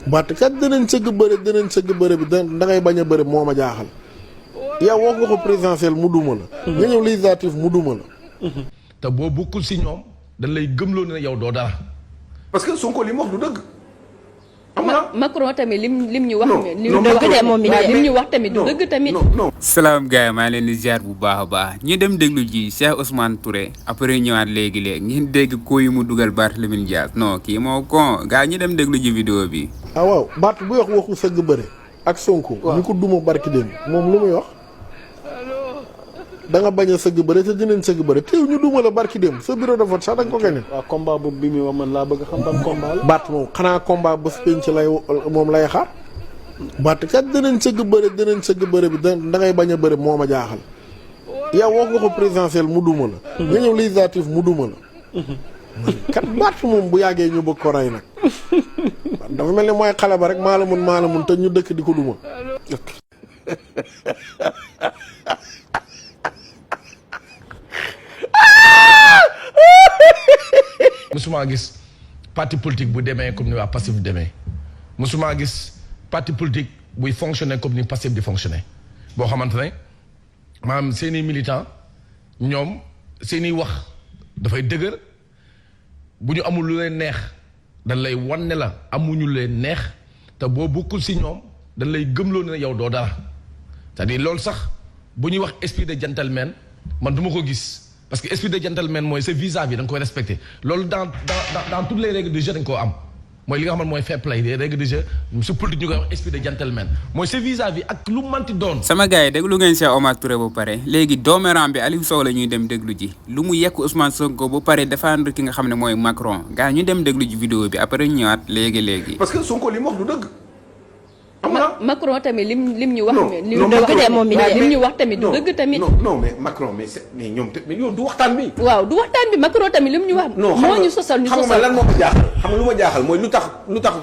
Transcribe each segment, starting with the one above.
baat kat dinañ sëgg bëre bi da ngay bañ a bëre moo ma jaaxal yow wax nga ko présidentiel mu duma la. nga ñëw législatif mu duma la. te boo bokkul si ñoom dañ lay gëmloo ne yow doo dara. parce que Sonko li mu wax du dëgg. Macron tamit lim ñu wax. lim ñu wax tamit du dëgg tamit. salaam gars yi maa leen di ziar bu baax a baax ñu dem déglu ji Cheikh Ousmane Touré après ñëwaat léegi ngeen dégg ko yu mu dugal Barthélémy Dias non kii moo kon gars ñu dem déglu ji vidéo bi. ah waaw Bart bu wax waxu sëgg bëre ak Sonko. ñu ko duma barki démb moom lu muy wax. da nga bañ a sëgg bëre te dinañ sëgg bëre teew ñu duma la barki démb sa bureau de vote sax da nga ko gagné. waaw combat boobu bi muy wax man laa bëgg xam ban combat la. Bart moom xanaa combat ba penc lay moom lay xaar. Bart kat dinañ sëgg bëre bi da ngay bañ a bëre moo ma jaaxal. yow wax nga ko présidentiel mu duma la. nga ñëw législatif mu duma la. kat Bart moom bu yàggee ñu bëgg ko rey nag. dafa mel ni mooy xale ba rek maa la mun te ñu dëkk di ko duma. musuma gis parti politique bu demee comme ni waa Pastef bu demee musuma gis parti politique buy fonctionner comme ni Pastef di fonctionner boo xamante ne maanaam seeni militant ñoom seeni wax dafay dëgër bu ñu amul lu leen neex dañ lay wan ne la amuñu leen neex te boo bokkul si ñoom dañ lay gëmloo ne yow doo dara c'est-à-dire loolu sax bu ñuy wax esprit de gentleman man du ma ko gis. parce que esprit de gentleman mooy sa vis-à-vis da nga koy respecté loolu dans toutes les règles de jeu dañ koo am mooy li nga xamante mooy fair play des règles de jeu su politique ñu koy wax esprit de gentleman mooy sa vis-à-vis ak lu manti doon. sama gars yi déglu ngeen Cheikh Omar Touré ba pare léegi dooméram bi Aliou Sow la ñuy dem déglu ji lu mu yekk Ousmane Sonko ba pare défendre ki nga xam ne mooy Macron gars ñu dem déglu ji vidéo bi après ñu ñëwaat léegi. parce que Sonko li mu wax du dëgg. Macron tamit lim ñu wax. lim ñu wax tamit du dëgg tamit. non mais Macron mais ñoom du waxtaan bi. waaw du waxtaan bi Macron tamit lim ñu wax. moo ñu sosal ñu sosal xam nga lan moo ko jaaxal xam nga lu ma jaaxal mooy lu tax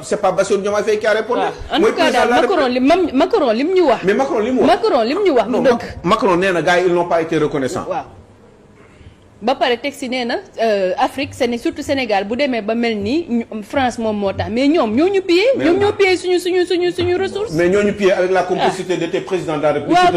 c'est pas Bassirou Diomaye Faye qui a répondu. en tout cas daal Macron lim ñu wax. mais Macron lim ñu wax du dëgg. Macron nee na gars yi ils n'ont pas été reconnaissants. waaw ba pare teg si nee na Afrique surtout Sénégal bu demee ba mel nii France moom moo tax mais ñoom ñoo ñu pillé. ñoom ñoo pillé suñu ressource. mais ñoo ñu pillé avec la complicité de tes présidents de la République. waaw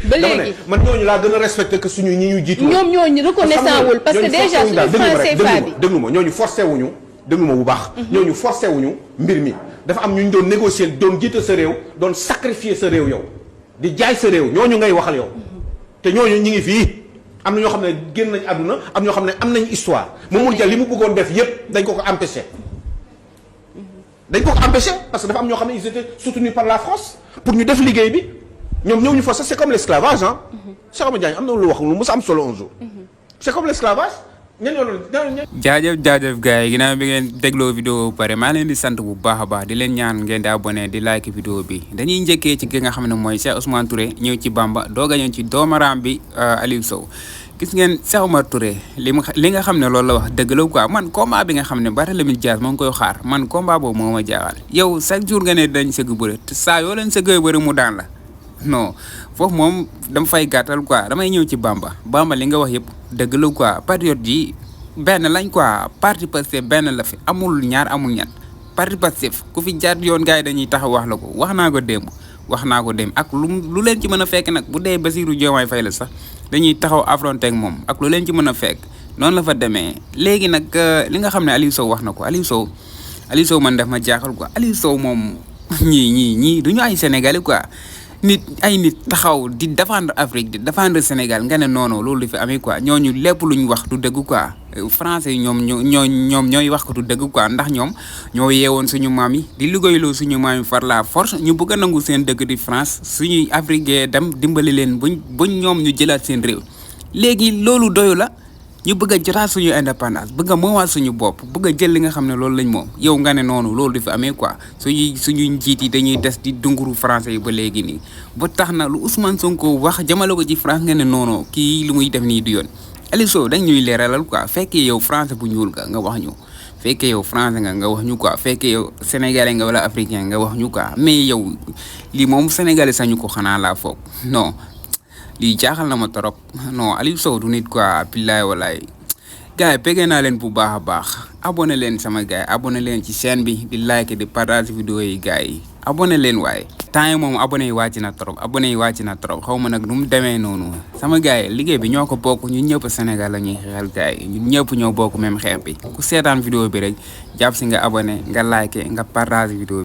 ba léegi man ñooñu laa gën a respecté que suñu ñi ñu jiitu. ñoom ñooñu reconnaissant wul parce que déjà suñu français fa bi déglu ma ñooñu forcé wuñu déglu ma bu baax. ñooñu forcé wuñu mbir mi dafa am ñu doon négocier doon jiite sa réew doon sacrifier sa réew yow di jaay sa réew ñooñu ngay waxal yow te ñooñu ñi ngi fii am na ñoo xam ne génn nañ àdduna am ñoo xam ne am nañ histoire Mamour Dia li mu bëggoon def yépp dañ ko empêché parce que dafa am ñoo xam ne ils étaient soutenus par la France pour ñu def liggéey bi ñoom ñëw ñu fa sax c'est comme l'esclavage ah Cheikh Amadou Diagne am na lu wax lu mos am solo un jour c'est comme l'esclavage jaajëf gars yi ginnaaw bi ngeen dégloo vidéo bu pare maa leen di sant bu baax a baax di leen ñaan ngeen di abonné di like vidéo bi dañuy njëkkee ci ki nga xam ne mooy Cheikh Ousmane Touré ñëw ci Bamba doog a ñëw ci doomaram bi Aliou Sow gis ngeen Cheikh Omar Touré li nga xam ne loolu la wax dëgg la quoi man combat bi nga xam ne Barthélémy Dias moo ngi koy xaar man combat boobu moo ma jaaxal yow chaque jour nga ne dañ sëgg bëre te saa yoo leen sëggee bëre mu daan la non foofu moom dama fay gàttal quoi damay ñëw ci Bamba li nga wax yëpp dëgg la quoi patriote yi benn lañ quoi parti Pastef benn la fi amul ñaar amul ñett parti Pastef ku fi jaar yoon gars yi dañuy taxaw wax la ko wax naa ko démb ak lu leen ci mën a fekk nag bu dee Bassirou Diomaye Faye la sax dañuy taxaw affronter ak moom ak lu leen ci mën a fekk noonu la fa demee léegi nag li nga xam ne Aliou Sow wax na ko Aliou Sow man daf ma jaaxal quoi Aliou Sow moom ñii duñu ay Sénégalais quoi nit taxaw di défendre Afrique di défendre Sénégal nga ne noonu loolu di fi amee quoi ñooñu lépp lu ñu wax du dëgg quoi français yi ñoom ñooy wax ko du dëgg quoi ndax ñoom ñoo yeewoon suñu maam yi di liggéeyloo suñu maam yi par la force ñu bëgg a nangu seen dëkk di France suñuy Afrique dem dimbali leen buñ ñoom ñu jëlaat seen réew léegi loolu doyu la ñu bëgg a jotaat suñu indépendance bëgg a moomaat suñu bopp bëgg a jël li nga xam ne loolu lañ moom yow nga ne noonu loolu di fi amee quoi suñuy njiit yi dañuy des di dunguru français yi ba léegi nii ba tax na lu Ousmane Sonko wax jamale ko ci France nga ne noonu kii lu muy def nii du yoon Aliou Sow dañ ñuy leeralal quoi fekkee yow français bu ñuul nga wax ñu fekkee yow français nga wax ñu quoi fekkee yow sénégalais nga wala africain nga wax ñu quoi mais yow lii moom sénégalais sañu ko xanaa laa foog non lii jaaxal na ma trop non Aliou Sow du nit quoi billaay walaay gars yi bëggee naa leen bu baax a baax abonné leen sama gars yi abonné leen ci chaîne bi di like di partage vidéo yi gars yi abonné leen waaye temps yi moom abonné yi wàcc na trop xaw ma nag nu mu demee noonu sama gars yi liggéey bi ñoo ko bokk ñun ñëpp Sénégal la ñuy xeexal gars yi ñun ñëpp ñoo bokk même xeex bi ku seetaan vidéo bi rek jàpp si nga abonné nga like nga partage vidéo bi